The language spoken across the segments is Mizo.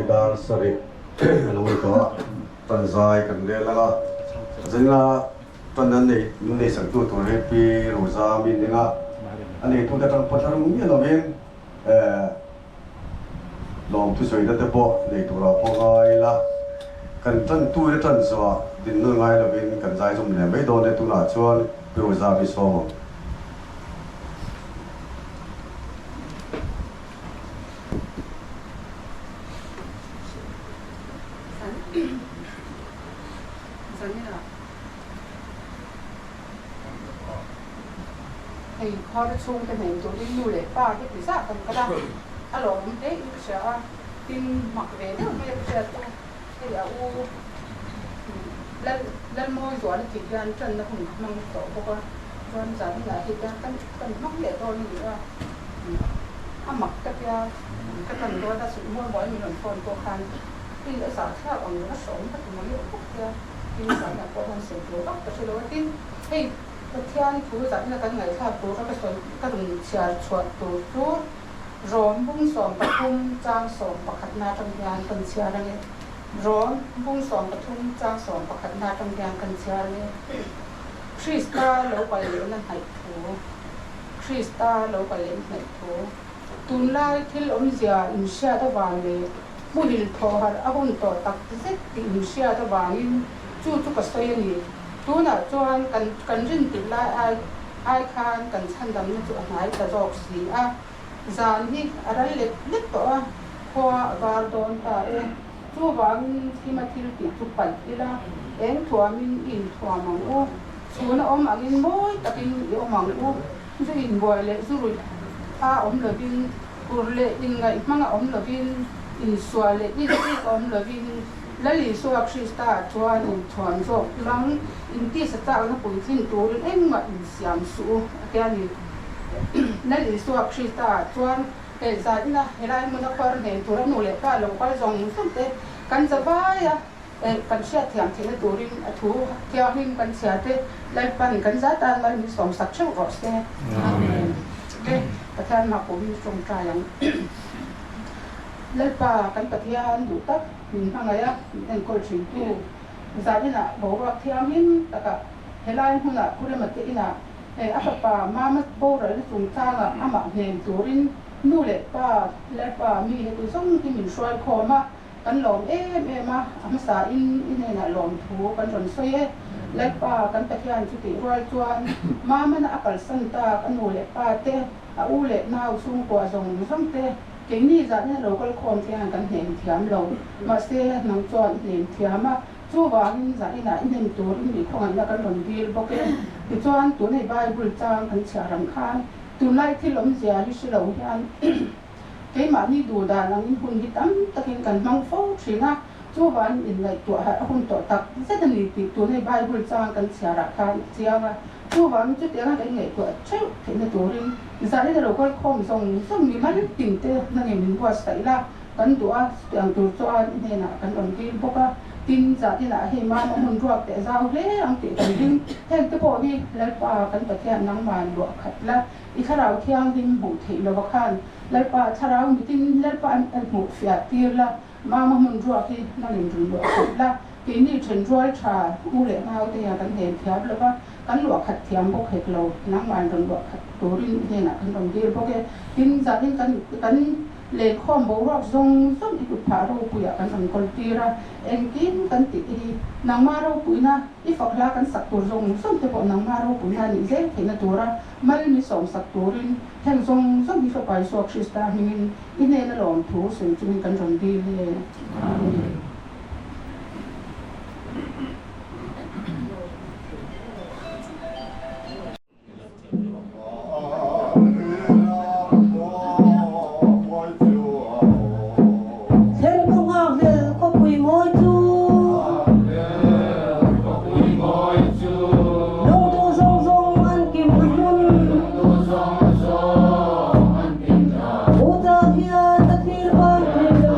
Dar sarih a lo ni tawh a, tan zai kan rel ang a, zaina tan an nei min nei sak tu tur hi Pi Roza min ning a, a neitute atang pawh thar miah lovin eh lawm thusawina te pawh nei turah pawh ngai ila, kan tan tu te tan zawhah din nawn ngai lovin kan zai zawm leh mai dawn e tunah chuan Pi Roza mi sawm ang. Hei khawr chhungte hnen turin nu leh pa heti zah kan kal a, a lawmawm hle in ka hria a, tin mak ve deuh mai a ka hriat chu hei a u Lal Lalmawi zual a tih hian tanna hun ka hmang tawh bawk a, chuan zan inah hi hian kan kan hmang leh dawn a ni a, a mak ka tia ka tan dawn a suihmual mual min rawn phone pawh khan tin a zah thlak ang a hrawm ka ti mai bawk tia tin zanah pawh hian sawi tur vak ka hre lo a, tin hei Pathian thu zanina kan ngaihthlak tura ka sawi ka rawn chhiar chhuah tur chu Rawm bung 13 chang 11 na atang hian kan chhiar a ni. Rawm bung 13 chang 11 na atang hian kan chhiar a ni. Krista lo kal lehna hnaih thu Krista lo kal lehna hnaih thu Tunlai thil awmzia inhriat avang leh hmuhil thawh harh a hun tawh tak zet tih inhriat avangin chu chu ka sawi a ni. Tunah chuan kan kan rin tirh lai ai ai khan kan chhandamna chu a hnai ta zawk si a. Zan hi a ral lek lek tawh a, khua a var dawn ta e. Chuvangin thima thil tih chu palh ila, eng thuamin i inthuam ang u, chhuna awm angin mawi takin i awm ang u, zu inbuai leh zu ruih a awm lovin, kur leh inngaih hmang a awm lovin, insual leh inchik a awm lovin, Lal Isua Krista chuan inthuam zawk lang, intisa chakna puitlin turin engmah insiam suh u, a ti a ni. Lal Isua Krista chuan hei zaina helai hmuna khuar hnen tura nu leh pa lo kal zawng zawng te kan za vai a, kan hriatthiam theihna turin a thu thianghlim kan chhia te Lalpan kan za tan mal min sawmsak theuh rawh se. Amen. Pathian mah pawh hi tawngtai ang. Lalpa kan Pathian duh tak min hmangaih a, min enkawl thintu zaninah boruak thianghlim takah helai hmunah Purema te inah hei a fapa Mama boralna chungchangah amah hnem turin nu leh pa Lalpa mi heti zawng hi min hruai khawm a, kan lawm em em a, a hmasa in i hnenah lawmthu kan rawn sawi e. Lalpa kan Pathian chutih rual chuan Mamana a kalsan tak a nu leh pa te, A u leh nau chhungkua zawng zawng te keini zahna lo kal khawm te hian kan hnem thiam lo. Mahse, nang chuan i hnem thiam a, chuvangin zahinah i hnem turin mi khawngaihna kan rawn dil bawk e. Tichuan, tunei Bible chang kan chhiar ang khan tunlai thil awmzia hi hre lo hian keimahni duh dan angin hun hi tam takin kan hmang fo thin a, chuvangin inngaihtuah harh a hun tawh tak zet a ni tih tunei Bible chang kan chhiarah khan a chiang a. Chuvangin chutianga kan ngaihtuah theuh theihna turin zanin a lo kal khawm zawng zawng mi mal tin te nangin min buatsaih la, kan duh a, chutiang tur chuan i hnenah kan rawn dil bawk a, tin zaninah hei mama hmun ruak teh zau hle ang tih kan ring. Heng te pawh hi Lalpa kan Pathian nangman luah khat la, i thlarau thianghlim hmuh theih lova khan Lalpa thlarau mitin Lalpa an hmuh fiah tir la, Mama hmun ruak hi nangin rawn luah khat la, keini then rual tha u leh ngau te hian kan hnem thiam lo va, kan luah khat thiam bawk hek lo, nangmah rawn luah khat turin i hnenah kan rawn dil bawk e. Tin, zanin kan kan lenkhawm boruak zawng zawng i kut phah ropuiah kan rawn kawl tir a, engkim kan tih te hi nangmah ropuina i fak hla kan sak tur zawng zawng te pawh nangmah ropuina nih zel theihna tura mal mi sawm sak turin heng zawng zawng hi Fapa Isua Krista hmingin I hnena lawmthu sawi chungin kan rawn dil e. Amen. Thlen ka nghakhlel khawpui mawi chu. Lungduh zawng zawng an kimna hmun. Uta hian ka thlir bang thei lo.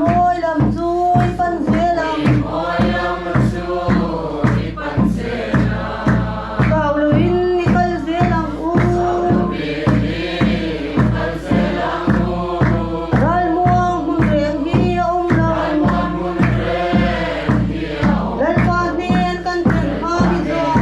mawi lam chu i pan zel ang. Chau loin i kal zel ang u. Ralmuang hmun reng hi a awm lo. Lalpa hnen kan thlen hma hi zawng.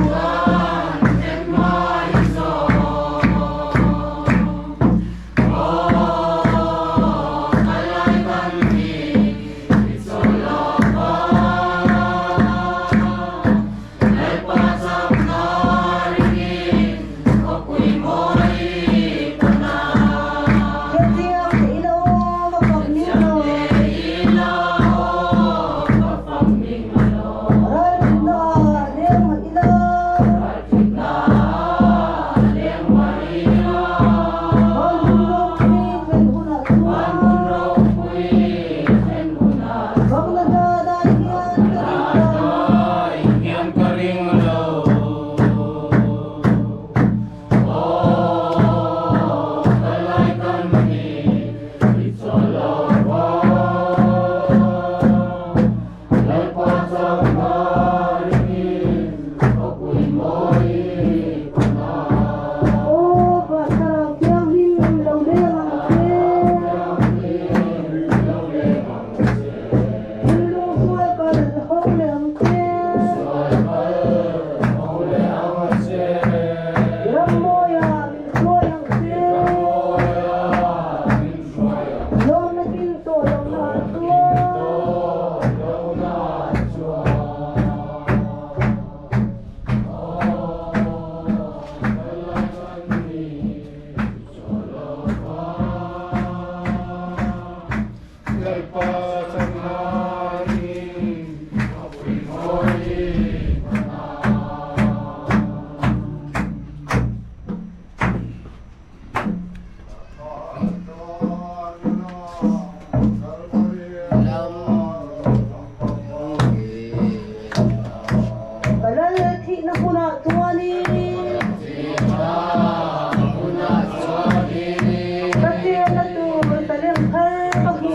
Hetiang te ila aw ka fak ming lo. Ralṭhutna ah leng mah ila. Van hun ropui thlen hunah chuan. Vangna hla dai hian ka ring lo. Aw Pastor Thianghlim lo leng ang che. Thinlung sual kal ho leh ang che. Ram mawia min hruai ang che. Lawmna kin tawh lohna ah chuan. Ka lal thihna hunah chuanin. Ka chenna tur talem thar ka hmu.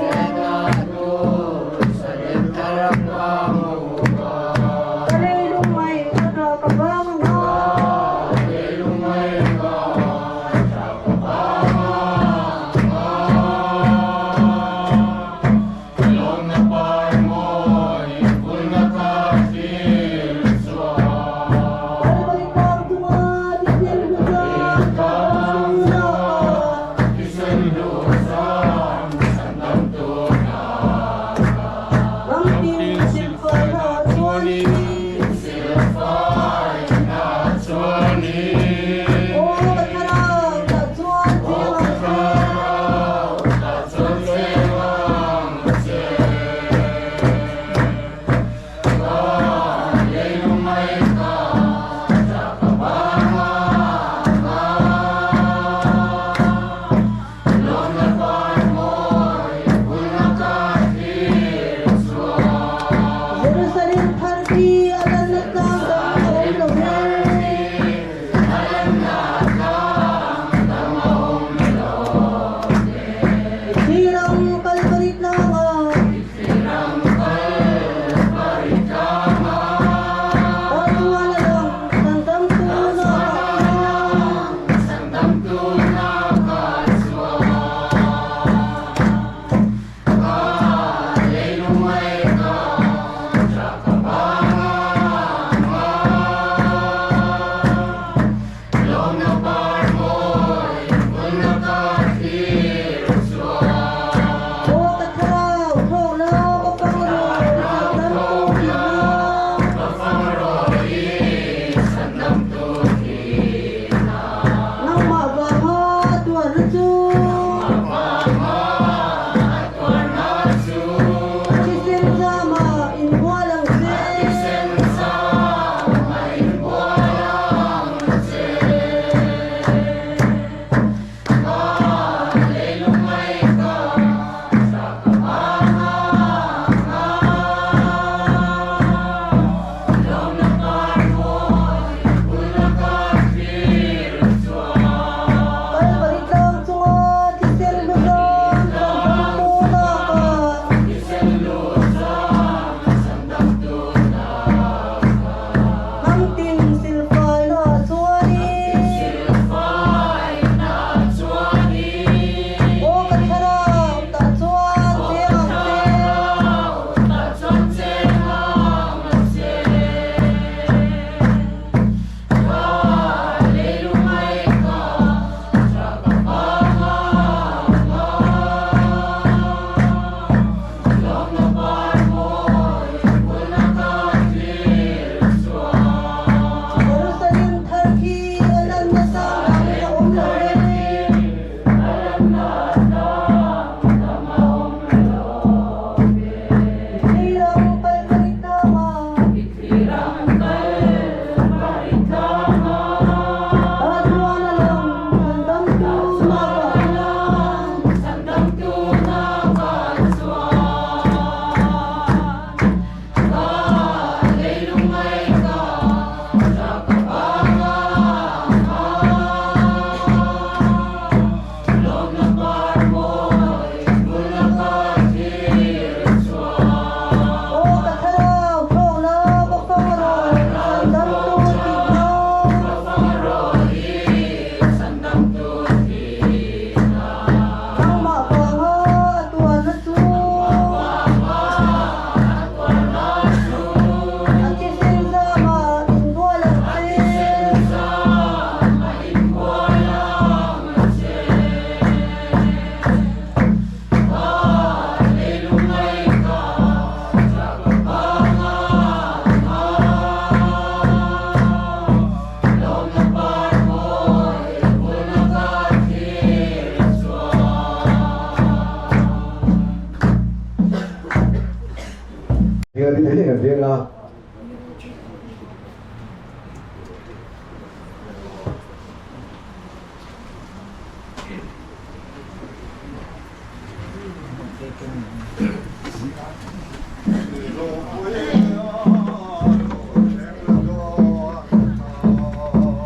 Eng a ti thei kan veng a.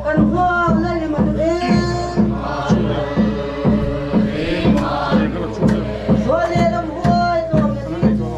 Kan huam na lem a duh em. Sual le ram huai tlawm na ni cu.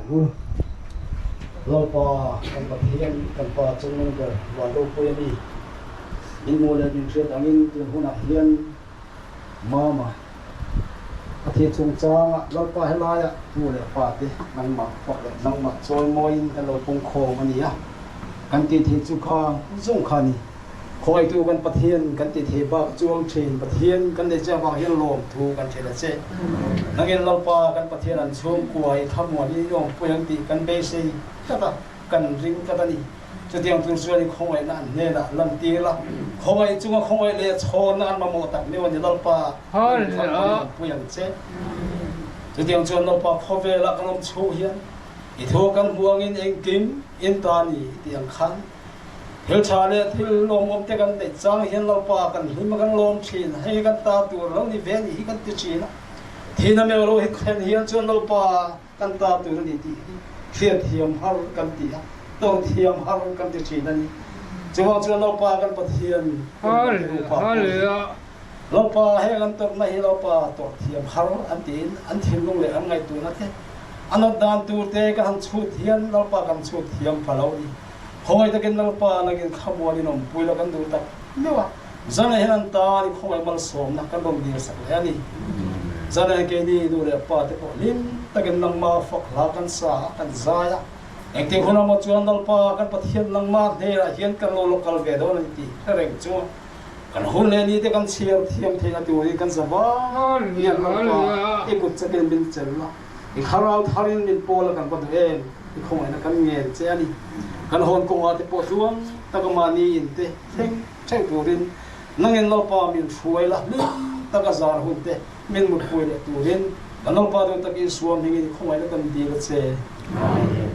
ang u. Lalpa kan Pathian kan Pa chungnung ber van ropui a ni. Min hmuh leh min hriat angin tun hunah hian Mama a thi chungchangah Lalpa helaiah nu leh pa te nangmah fak leh nangmah chawimawiin kan lo pungkhawm a ni a, kan tih theih chu kha zawng kha a ni. Khawitu kan Pathian kan ti thei bak chuang thin Pathian kan nei che avang hian lawmthu kan hrilh a che. Nangin Lalpa kan Pathian an chhungkua i thlamuan i awmpui ang tih kan beisei tlat a, kan ring tlat a ni. Chutiang tur chuan i khawngaihna an hnenah lantir la, khawngaih chunga khawngaih leh chhawnna an mamawh tak meuh a ni Lalpa, nangin thlamuan i awmpui ang che. Chutiang chuan Lalpa khawvelah kan awm chhuh hian i thu kan hmu angin engkim in ta ni i tih ang khan, Thil tha leh thil lawmawm te kan neih chang hian Lalpa kan hlim a kan lawm thin, hei kan ta tur lo ni ve ni hi kan ti thin a. Thihna meuh lo hi thlen hian chuan Lalpa kan ta tur a ni tih hi hriatthiam har kan ti a, tawrhthiam har kan ti thin a ni. Chuvang chuan Lalpa kan Pathian Rupa pawh hi Lalpa heng an tawrhna hi Lalpa tawrhthiam har an tiin an thinlung leh an ngaihtuahna te a nawt dan tur te kan han chhut hian Lalpa kan chhut thiam pha lo a ni. Khawngaih takin Lalpa nangin thlamuan in awmpui la kan duh tak meuh a, zanah hian an tan i khawngaih malsawmna kan rawn dil sak leh a ni. Zanah hian keini nu leh pa te pawh hlim takin nangma fak hla kan sa a, kan zai a. Engtik hun emaw chuan Lalpa kan Pathian nangma hnenah hian kan lo lo kal ve dawn a ni tih hre reng chu kan hun leh ni te kan chhiar thiam theihna turin kan za vang hian Lalpa i kut chakin min chelh a. I thlarau tharin min pawl a kan va duh em? I khawngaihna kan ngen che a ni. Kan hawn kawngah te pawh tluang taka mahni in te thleng theuh turin nangin Lalpa min hruai la, hlim taka zar hun te min mutpui leh turin kan Lalpa duh takin suam hmingin i khawngaihna kan dil a che. Amen.